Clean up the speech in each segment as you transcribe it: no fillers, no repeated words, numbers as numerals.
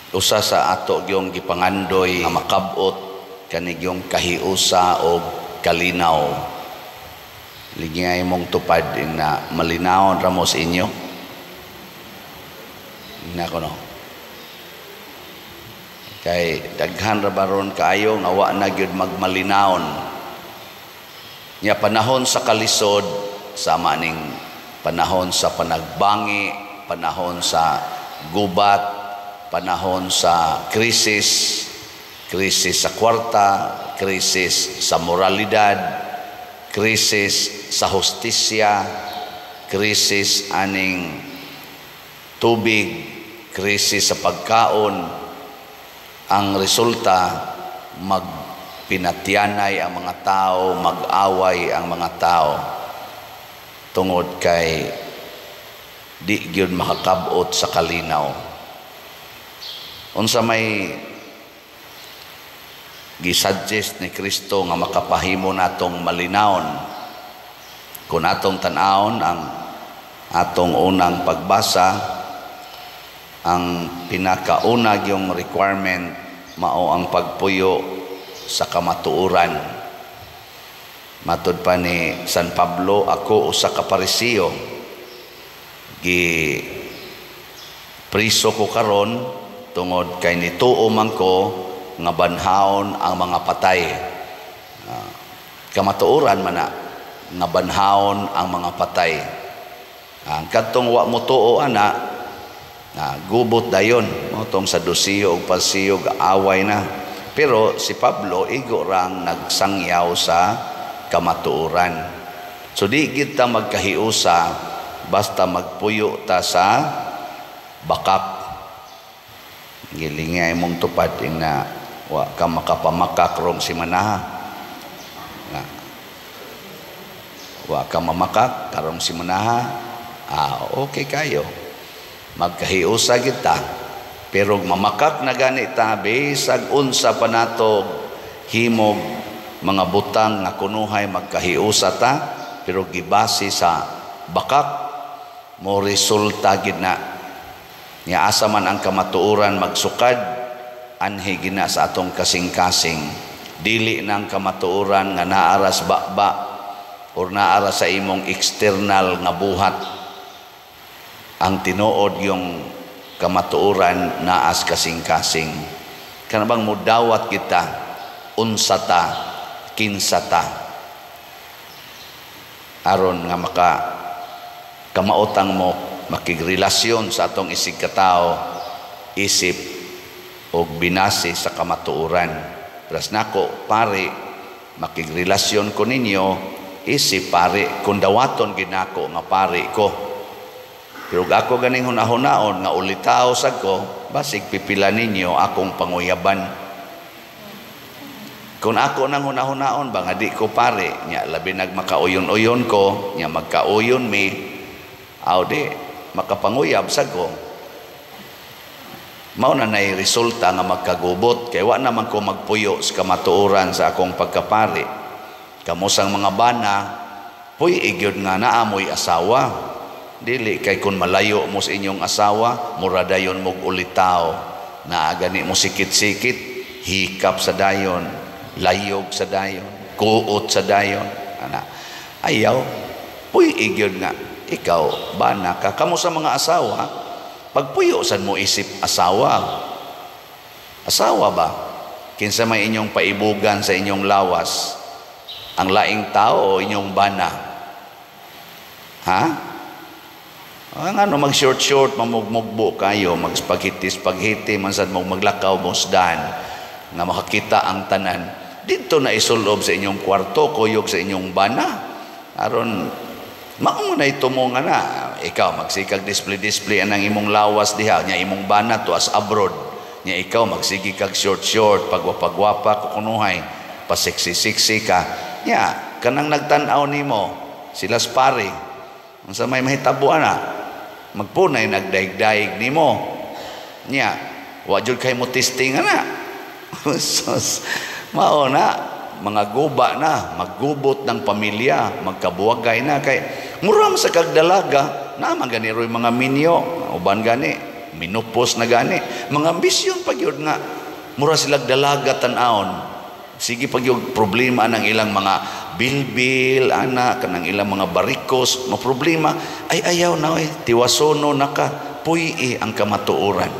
Usa sa ato gyung gipangandoy nga makab-ot kani gyung kahiusa og kalinaw. Lingay mong tupad na malinawon ra mo sa inyo. Nako no. Kay daghan ra baron kaayo nga wa na gyud magmalinawon. Nya panahon sa kalisod, sama ning panahon sa panagbangi, panahon sa gubat, panahon sa krisis, krisis sa kwarta, krisis sa moralidad, krisis sa hustisya, krisis aning tubig, krisis sa pagkaon. Ang resulta, magpinatyanay ang mga tao, mag-away ang mga tao tungod kay di gyud makakab-ot sa kalinaw. Unsa may gisuggest ni Kristo nga makapahimo natong malinawon? Kung atong tan-awon ang atong unang pagbasa, ang pinakauna yung requirement mao ang pagpuyo sa kamatuoran. Matud pa ni San Pablo, "Ako usa ka Pariseo, gi priso ko karon tungod kay nituo man ko nga banhaon ang mga patay." Kamatuoran man na nga banhaon ang mga patay. Ang kadtong wa mo tuo ana na, gubot dayon mo tong Sadusiyo ug Parisiyo, away na. Pero si Pablo, igo rang nagsangyaw sa kamatuoran. So di kita magkahiusa basta magpuyo ta sa bakak. Gilingay mong tupad na wa ka makapamakak rong simanaha. Na, wa ka mamakak karong simanaha, okay kayo. Magkahiusa kita. Pero mamakak na gani ta, bisag unsa pa nato himog mga butang nga kunuhay magkahiusa ta, pero gibase sa bakak, mo resulta gid na. Nya asa man ang kamatuoran magsukad? Anhi gina sa atong kasing-kasing. Dili nang kamatuoran nga naaras baba or naara sa imong external nga buhat. Ang tinuod yung kamatuoran naas kasing-kasing. Kana bang mudawat kita unsa ta, kinsa ta, aron nga maka kamaotang mo makigrelasyon sa atong isig katao isip og binase sa kamatuoran. Pras nako pare, makigrelasyon ko ninyo isip pare kung dawaton ginako nga pare ko. Pero ako ganing hunahunaon nga ulitaw sad ko, basig pipila ninyo akong panguyaban. Kung ako nang hunahunaon ba nga di ko pare, nya labi nagmakauyon-uyon ko, nya magkauyon mi, aw di makapanguyab sad ko. Mao na nay resulta nga magkagubot kay wa naman ko magpuyo sa kamatuoran sa akong pagkapari. Kamusang mga bana, puy igyod nga naamoy asawa. Dili kay kun malayo mo sa inyong asawa, mura dayon mog ulitaw. Naa gani mo sikit-sikit, hikap sa dayon, layog sa dayon, kuot sa dayon. Ana, ayaw, puy igyod nga ikaw bana ka. Kamo sa mga asawa, pagpuyo sad mo isip asawa. Asawa ba? Kinsa may inyong paibugan sa inyong lawas? Ang laing tao o inyong bana? Ha? Ang ano, mag-short-short, mamugmugbo kayo, mag-spaghetti-spaghetti, man sad mo maglakaw musdan, nga makakita ang tanan. Dito na isulob sa inyong kwarto, kuyog sa inyong bana. Aron, mao na ito mo nga na. Ikaw, magsikag display-display anang imong lawas diha, nya imong bana to as abroad. Nya ikaw, magsigi kag short-short, pagwapagwapa, kukunuhay, pasiksi-siksi ka. Nya, kanang nagtan-aw nimo, sila pare. Unsa may mahitabo ana? Magpunay nagdaig-daig nimo. Nya, wa jud kay mo testing ana. Sus, mao na mga guba na, maggubot ng pamilya, magkabuwagay na kay muram sa kagdalaga, na man gani roy mga minyo, uban gani, Minupos na gani. Mga ambisyon pa gyud nga mura silag dalaga tan-awon. Sige pag yung problema ng ilang mga bilbil, ana, kanang ilang mga barikos, maproblema, ay ayaw na, oy, tiwasono na ka, puy ang kamatuoran.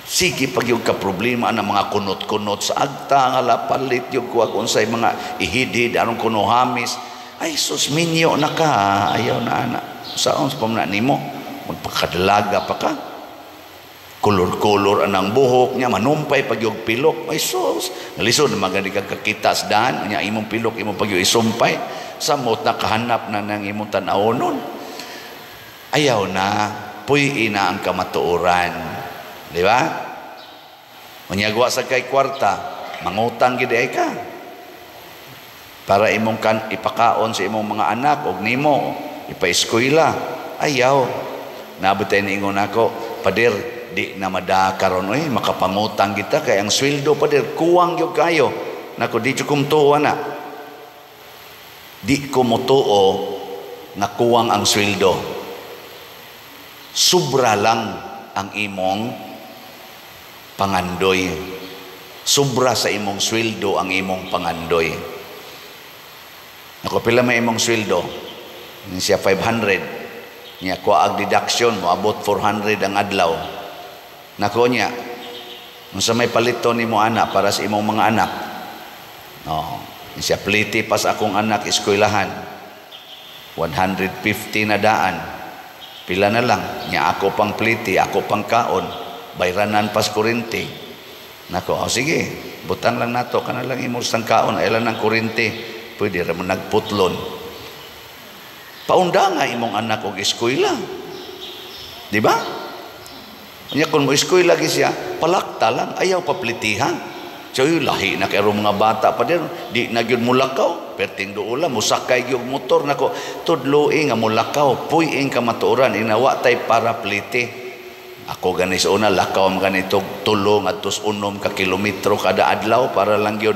Sige pag yung kaproblema ang mga kunot-kunot sa agta, nga palit yung kuha kung unsay mga ihidid, anong kunohamis, ay sus, minyo na ka, ayaw na ana. Saon sa pamna nimo, magpakadalaga pa ka. Kulor-kulor anang buhok niya, manumpay pag yung pilok. Ay sus, nalisod na magani kag kakita sa daan, niya imong pilok, imong pag yung isumpay, samot na kahanap na ng imong tan-awonon. Ayaw na, puy na ang kamatuoran. Di ba? Unyagwa sa kay kwarta, mangutang gid ay ka. Para imong kan ipakaon sa imong mga anak og nimo, ipaeskwela. Ayaw. Nabot tayo niingon ako, "Pader, di na mada karon oy, makapangutang kita kay ang sweldo, pader, kuwang gyud kayo." Nako, di jud kumtuo na. Di ko motuo nga kuwang ang sweldo. Sobra lang ang imong pangandoy. Sobra sa imong sweldo ang imong pangandoy. Nako, pila may imong sweldo? Ni siya 500. Niya kuha ag deduction, moabot 400 ang adlaw. Nako niya, unsa may palito nimo ana para sa imong mga anak? No, siya pliti pas akong anak eskwelahan. 150 na daan. Pila na lang. Nya ako pang pliti, ako pang kaon. Bayranan pas kurente. Nako, oh, sige, butang lang nato kana lang imong sang kaon, ay lang ng kurente. Pwede ra mo nagputlon. Paunda nga imong anak og eskwela. Di ba? Nya kung mo eskwela gi siya, palakta lang, ayaw paplitihan. So yung lahi na kay mga bata pa din, di na gyud mulakaw, perting duula, musakay gyud motor nako, tudloi nga mulakaw, puy-ing kamatuoran, inawa tay para pliti. Ako gani sa una, lakaw man ganito tulo ngadto 6 ka kilometro kada adlaw para lang gyud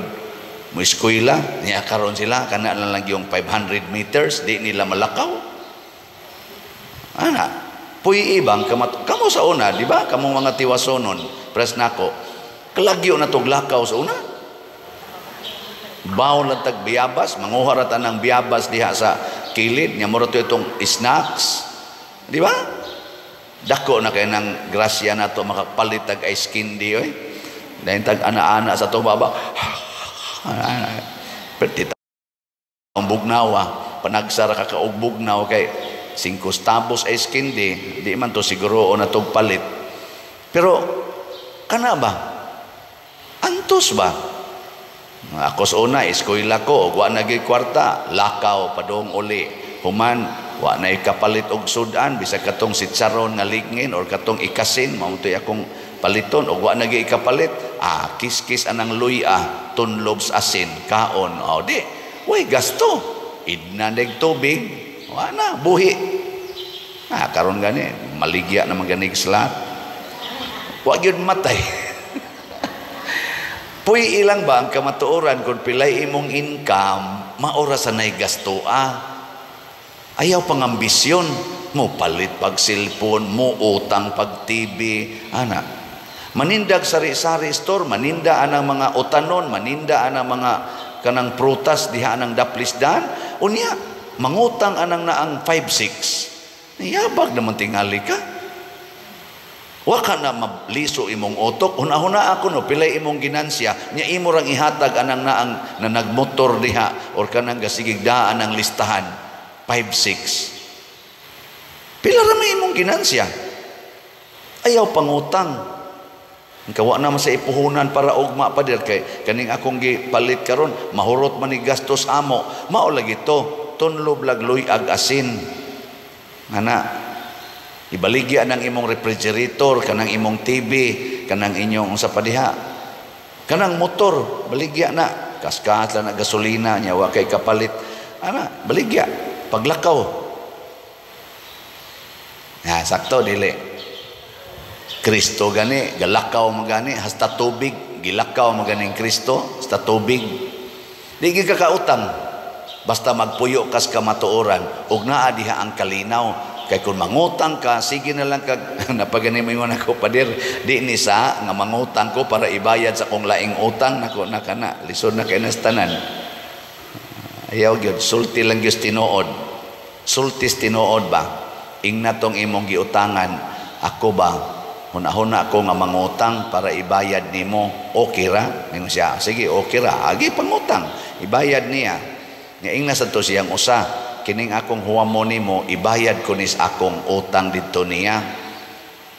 mo eskwela. Niya karon sila kana lang lang yung 500 meters di nila malakaw. Ana, puy ibang kamat kamo sa una, di ba? Kamo mga tiwasonon, pres nako. Kalagyo na tog lakaw sa una. Bawon lang tag biyabas, manguha ra ta ng biyabas diha sa kilid, nya mura to itong snacks. Di ba? Dako na kay ng grasya nato makapalit tag ice candy oy. Dahil tag ana-ana sa itong baba. Perti ang bugnawa, panagsara ka kaog bugnaw kay 5 tabos ice candy, di man to siguro o na tog palit. Pero kana ba? Antos ba? Ako sa una, eskwela ko, og wa na gyud kwarta, lakaw padung uli. Human, wa na kapalit og sudan, bisag katong sitsaron nga ligngin or katong ikasin, mao to'y akong paliton, og wa na gyud ikapalit, kiskis anang luya, tunlob sa asin, kaon. O di, way gasto. Idna neg tubig, wa na, buhi. Karon gani, maligya na maganig slat. Wa gyud matay. Puy ilang ba ang kamatuoran kung pilay imong income, maora sa nay gasto ah. Ayaw pang ambisyon, mo palit pag cellphone, mo utang pag TV, ana. Manindag sari-sari store, maninda anang mga utanon, maninda anang mga kanang prutas diha anang daplisdan, unya mangutang anang naang 5-6. Niyabag naman tingali ka. Wa ka na maliso imong utok. Huna-huna ako no, pilay imong ginansya, nya imo rang ihatag anang naang na nagmotor diha or kanang gasigig daan ang listahan 5-6. Pila ra may imong ginansya. Ayaw pangutang. Ang kawa naman sa ipuhunan para ugma pa dir kay kaning akong gipalit karon mahurot man ni gastos amo. Mao lagi to, tunlob lagloy ag asin. Ana, ibaligya ng imong refrigerator, kanang imong TV, kanang inyong unsa pa diha. Kanang motor, baligya na. Kaskas lang na gasolina nya wa kay kapalit. Ana, baligya paglakaw. Ha, sakto dili. Kristo gani, galakaw magani hasta tubig, gilakaw maganing Kristo hasta tubig. Di gyud ka kautang. Basta magpuyo kas kamatuoran ug naa diha ang kalinaw. Kay kung mangutang ka, sige na lang kag napagani mo ingon ako, "Pader, di ni sa nga mangutang ko para ibayad sa akong laing utang nako." Na kana lisod na kay nas tanan. Ayaw gyud, sulti lang gyud tinuod. Sultis tinuod ba? Ingna tong imong giutangan, "Ako ba, hunahuna ako nga mangutang para ibayad nimo, okay ra?" Ningon siya, "Sige, okay ra." Agi pangutang, ibayad niya. Nga ingna sa to siyang usa, "Kining akong huwamo nimo, ibayad ko nis akong utang didto niya.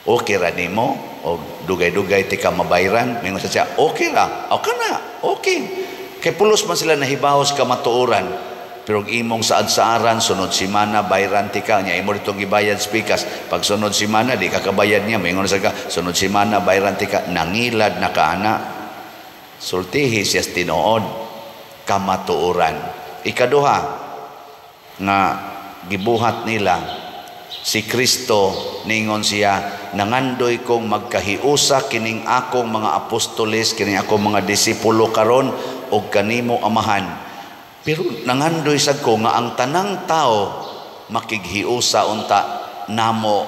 Okay ra nimo o dugay-dugay ti ka mabayran?" Mingon siya, "Okay ra." O kana, okay. Kay pulos man sila nahibaos kamatuoran. Pero imong saad-saaran, sunod simana, bayran ti ka niya, imo ditong gibayad pikas. Pag sunod simana, di ka kabayad niya. Mingon sa ka, "Sunod simana, bayran ti ka." Nangilad na ka ana. Sultihi siya tinuod, kamatuoran. Ikaduha, nga gibuhat nila si Kristo, ningon siya, "Nangandoy kong magkahiusa kining akong mga apostoles, kining akong mga disipulo karon og kanimo Amahan, pero nangandoy sad ko nga ang tanang tao makighiusa unta namo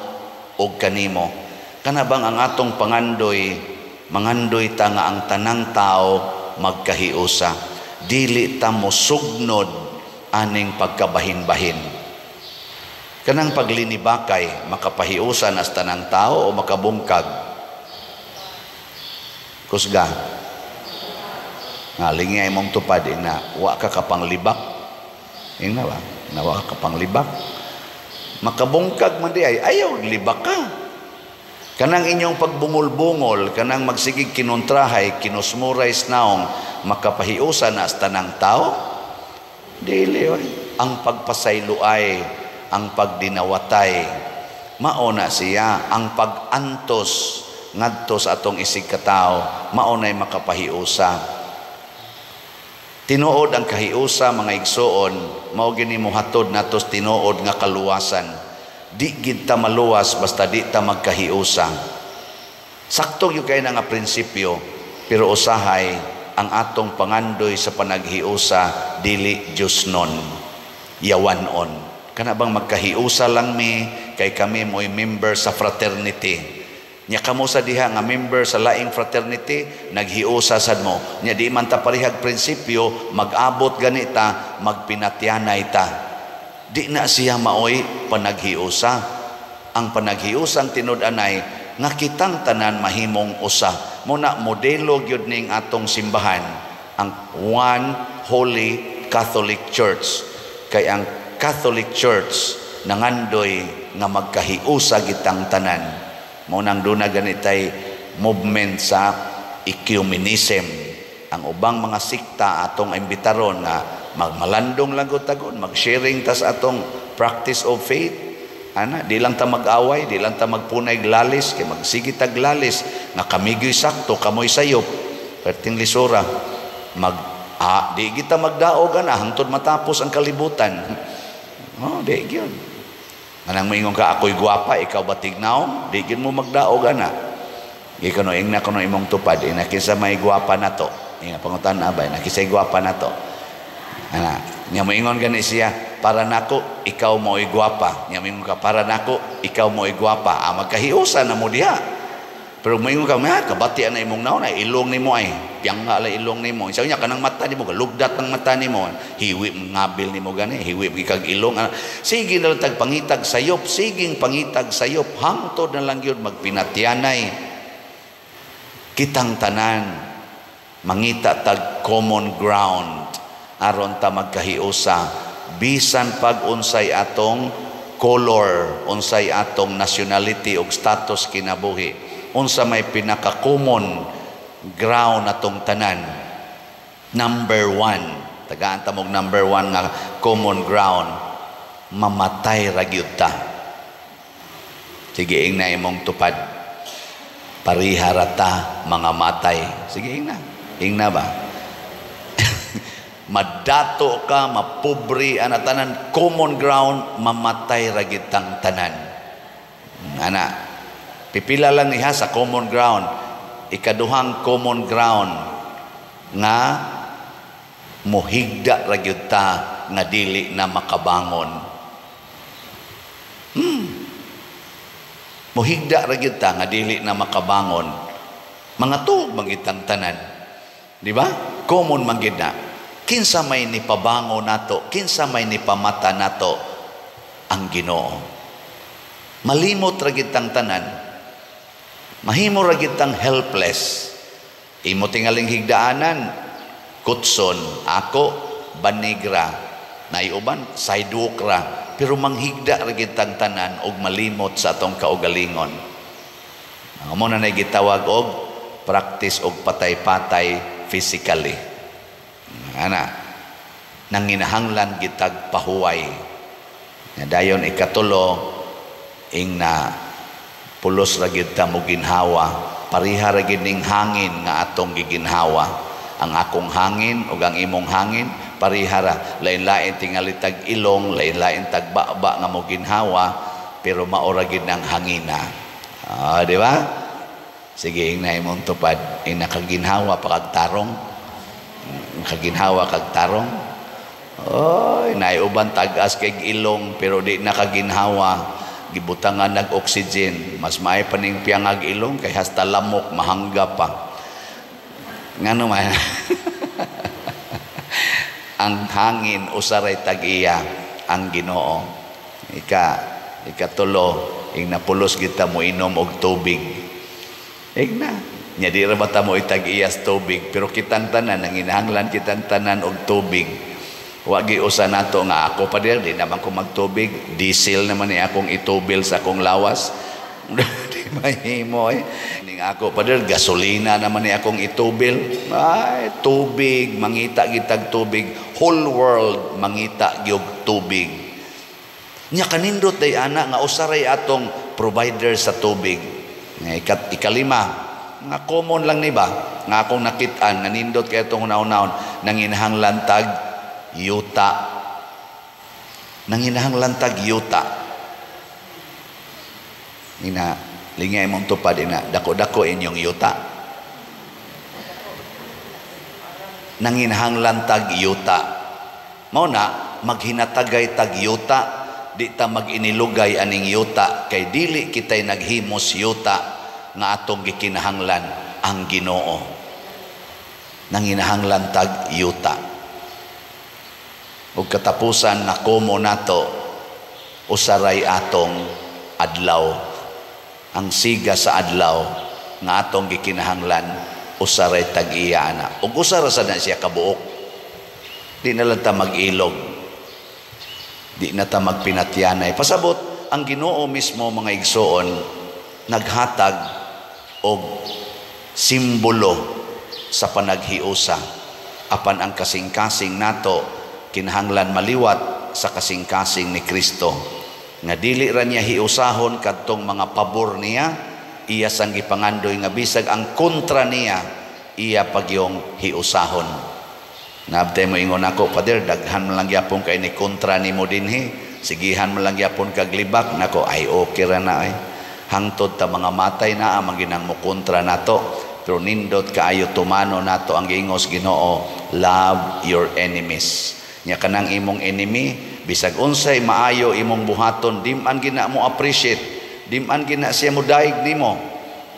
og kanimo." Kana bang ang atong pangandoy, mangandoy ta nga ang tanang tao magkahiusa, dili ta mosugnod aning pagkabahin-bahin. Kanang paglinibakay, makapahiusa nas tanang tao o makabungkag? Kusga. Nga lingi imong tupad na wa ka kapanglibak. Ingna ba? Na wa ka kapanglibak. Makabungkag man di ay, ayaw libak ka. Kanang inyong pagbungol-bungol, kanang magsigig kinontrahay, kinusmuray naong, makapahiusa na sa tanang tao? Dili oy. Ang pagpasayloay, ang pagdinawatay, mao na siya ang pag-antos ngadto sa atong isig katao, mao na'y makapahiusa. Tinuod ang kahiusa, mga igsoon, mao gini mohatod nato tinuod nga kaluwasan. Di gid ta maluwas basta di ta magkahiusa. Sakto gyud kay na nga prinsipyo, pero usahay ang atong pangandoy sa panaghiusa dili Diyos nun, yawanon. Kana bang magkahiusa lang mi kay kami mo'y member sa fraternity. Nya kamo sa diha nga member sa laing fraternity, naghiusa sad mo. Nya di man ta parehag prinsipyo, mag-abot ganita, magpinatyanay ta. Di na siya maoy panaghiusa. Ang panaghiusang tinud-anay nga kitang tanan mahimong usa. Muna modelo gyud ning atong simbahan ang One Holy Catholic Church. Kay ang Catholic Church nangandoy nga magkahiusa gitang tanan. Mao nang duna ganitay movement sa ecumenism. Ang ubang mga sikta atong imbitaron nga magmalandong lang gud tagon, mag-sharing tas atong practice of faith. Ana, di lang ta mag-away, di lang ta magpunay lalis, kay magsige tag lalis, nga kami gyoy sakto, kamoy sayop. Perting lisura, di kita magdaog ana hangtod matapos ang kalibutan. Oh, di gyud. Anang moingon ka, "Ako'y gwapa, ikaw ba tignaw?" Di gyud mo magdaog ana. Gi kuno ingna kuno imong tupad, ina kinsa may gwapa na to. Inga pangutan na ba, ina kinsay gwapa na to. Ana, nya moingon gani siya, "Para nako ikaw mo'y gwapa." Nya moingon ka, "Para nako ikaw mo'y gwapa." Ah, magkahiusa na mo diha. Pero moingon ka, "Ma, kabati na imong naon ay ilong nimo ay. Piyangga la ilong nimo." Isa niya kanang mata nimo, galugdat ang mata nimo. Hiwi ngabil nimo gani, hiwi kag ilong. Ah, sige na lang tag pangitag sayop, siging pangitag sayop, hangtod na lang gyud magpinatyanay. Kitang tanan mangita tag common ground aron ta magkahiusa bisan pag unsay atong color, unsay atong nationality ug status kinabuhi, unsa may pinaka-common ground atong tanan. Number one, tagaan ta mog number one nga common ground, mamatay ra gyud ta. Sige, ingna imong tupad, "Pariha ra ta mga matay." Sige, ingna. Ingna ba? Madato ka, mapobre, ana tanan, common ground, mamatay ra gitang tanan. Ana, pipila lang niya sa common ground. Ikaduhang common ground nga mohigda ra gyud ta nga dili na makabangon. Mohigda ra gyud ta nga dili na makabangon. Mga tuog man gyud tang tanan. Di ba? Common man gyud na. Kinsa may nipabangon nato, kinsa may nipamata nato, ang Ginoo. Malimot ra gyud tang tanan. Mahimo ra gyud tang helpless. Imo tingaling higdaanan, kutson, ako, banigra, naiuban, sidewalk ra, pero manghigda ra gyud tang tanan og malimot sa atong kaugalingon. Amo na nay gitawag og practice og patay-patay physically. Ana, nanginahanglan gitag pahuway. Nga dayon ikatulo, ing na pulos ra gyud ta mo ginhawa, pareha ra gyud ning hangin nga atong giginhawa. Ang akong hangin ug ang imong hangin pareha ra, lain-lain tingali tag ilong, lain-lain tag baba nga mo ginhawa, pero mao ra gyud ang hangina. Di ba? Sige, ing na imong tupad, ing nakaginhawa pa kag tarong. Nakaginhawa kag tarong. Oy, naiuban tag-as kay ilong pero di nakaginhawa. Gibutangan nag oxygen, mas maay pa ning piyangag ilong kay hasta lamok mahangga pa. Ngano man? Ang hangin usaray tag-iya ang Ginoo. Ikatulo, ing napulos kita mo inom og tubig. Ing na nya di ra ba ta mo itag-iyas tubig, pero kitang tanan nanginahanglan kitang tanan og tubig. Wa gi usa nato nga ako pa di naman ko magtubig, diesel naman ni akong itubil sa akong lawas. Di mahimo eh. Ning ako pa gasolina naman ni akong itubil. Ay, tubig, mangita gitag tubig, whole world mangita gyud tubig. Nya kanindot day ana nga usaray atong provider sa tubig. Nga ikalima, nga common lang ni ba nga akong nakit-an nga nindot kay atong hunaw-hunahon, nanginahanglan tag yuta. Nanginahanglan tag yuta. Ina lingay imong tupad ina dako-dako inyong yuta. Nanginahanglan tag yuta. Mao na maghinatagay tag yuta, di ta mag-inilugay aning yuta kay dili kitay naghimos yuta nga atong gikinahanglan ang Ginoo. Nanginahanglan tag yuta. Ug katapusan nga komo nato usaray atong adlaw. Ang siga sa adlaw nga atong gikinahanglan usaray tag-iya ana. Ug usara sad na siya kabuok. Di na lang ta mag-ilog. Di na ta magpinatyanay. Pasabot ang Ginoo mismo mga igsoon naghatag og simbolo sa panaghiusa. Apan ang kasing-kasing nato kinahanglan maliwat sa kasing-kasing ni Kristo. Nga dili ra niya hiusahon kadtong mga pabor niya, iya sang gipangandoy nga bisag ang kontra niya, iya pagyong hiusahon. Naabtay mo ingon ako, Pader, daghan man lang gyapon kay ni kontra nimo dinhi, sigihan man lang gyapon kag libak. Nako, ay okay ra na ay. Hangtod ta mga matay na ang ginang mo kontra nato, pero nindot kaayo tumano nato ang giingos Ginoo, love your enemies. Nya kanang imong enemy, bisag unsay maayo imong buhaton, di man gina mo appreciate, di man gina siya mo daig nimo.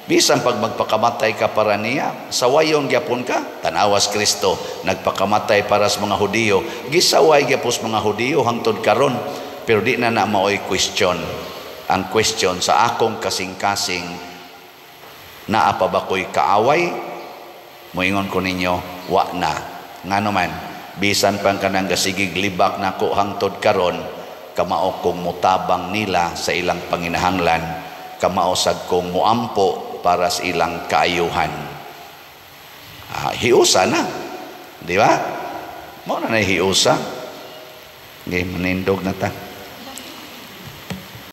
Bisan pag magpakamatay ka para niya, sawayon gyapon ka. Tanawas Kristo, nagpakamatay para sa mga Hudiyo, gisaway gyapon sa mga Hudiyo hangtod karon, pero di na na maoy question. Ang question sa akong kasing-kasing, naa pa ba ko'y kaaway? Moingon ko ninyo, wa na. Ngano man, bisan pang kanang gasigig libak nako hangtod karon, kamao kong mutabang nila sa ilang panginahanglan, kamao sad kong muampo para sa ilang kaayuhan. Hiusa na. Di ba? Mao na hiusa. Ngay manindog na ta.